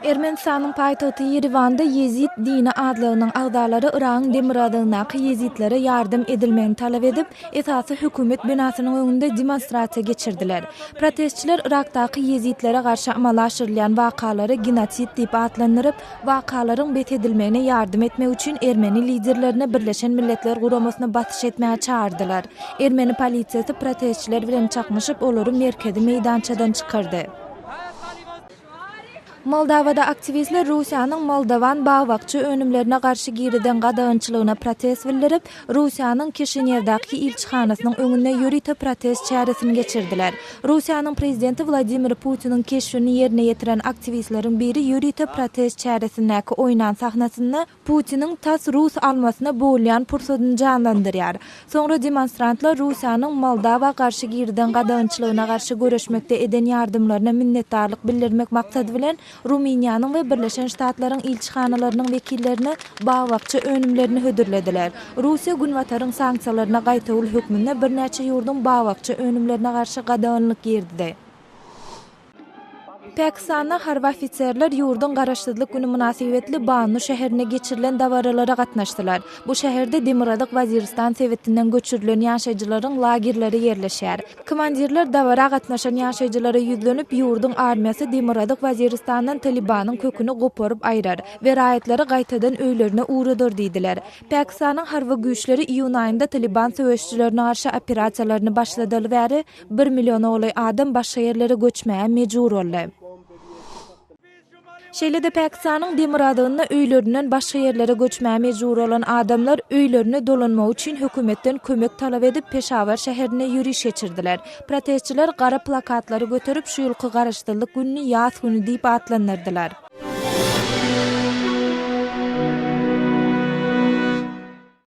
Ermenistanyň paýtagty Ýerewanda ýezid dini azlygynyň agzalary Yragyň demirgazygyndaky ýezitlere ýardam edilmegini talap edip, esasy hökümet binasynyň öňünde demonstrasiýa geçirdiler. Protestçiler Yrakdaky ýezitlere garşy amala aşyrylýan wakalary genosid diýip atlandyryp, wakalaryň bes edilmegine ýardam etmek üçin ermeni liderlerine Birleşen Milletler Guramasyna basyş etmäge çagyrdylar. Ermeni polisiýasy protestçiler bilen çaknyşyp, olary merkezi meýdançadan çykardy. Moldawada aktiwistler Russiýanyň moldowan bag-bakja önümlerine garşy girizen gadagançylygyna protest bildirip, Russiýanyň Kişinýewdaky ilçihanasynyň öňünde ýörite protest çäresini geçirdiler. Russiýanyň prezidenti Wladimir Putiniň keşbini ýerine ýetiren aktiwistleriň biri ýörite protest çäresindäki oýnan sahnasynda Putiniň tas rus almasyna bogulýan pursadyny janlandyrýar. Soňra demonstrantlar Russiýanyň Moldawa garşy girizen gadagançylygyna garşy göreşmekde eden ýardamlaryna minnetdarlyk bildirmek maksady bilen Rumyniýanyň we Birleşen Ştatlaryň ilçihanalarynyň wekillerine bag-bakja önümlerini hödürlediler. Russiýa Günbataryň sanksiýalaryna gaýtawul hökmünde birnäçe ýurduň bag-bakja önümlerine garşy gadaganlyk girizdi. Pakistanda harby ofiserler ýurduň Garaşsyzlyk güni mynasybetli Bannu şäherinde geçirilen dabaralara gatnaşdylar. Bu şäherde Demirgazyk Waziristan sebitinden göçürilen ýaşaýjylaryň lagerleri ýerleşýär. Komandirler dabara gatnaşan ýaşaýjylara ýüzlenip, ýurduň armiýasy Demirgazyk Waziristandan Talibanyň köküni goparyp aýrar we raýatlary gaýtadan öýlerine ugradar diýdiler. Pakistanyň harby güýçleri iýun aýynda Taliban söweşijilerine garşy operasiýalaryny başladaly bäri Bir milliona golaý adam başga ýerlere göçmäge mejbur boldy. Şeýle-de Pakistanyň demirgazygynda öýlerinden başga ýerlere göçmäge mejbur bolan adamlar öýlerine dolanmak üçin hökümetden kömek talap edip Peşawar şäherinde ýöriş geçirdiler. Protestçiler gara plakatlary göterip şu ýylky garaşsyzlyk gününi ýas güni diýip atlandyrdylar.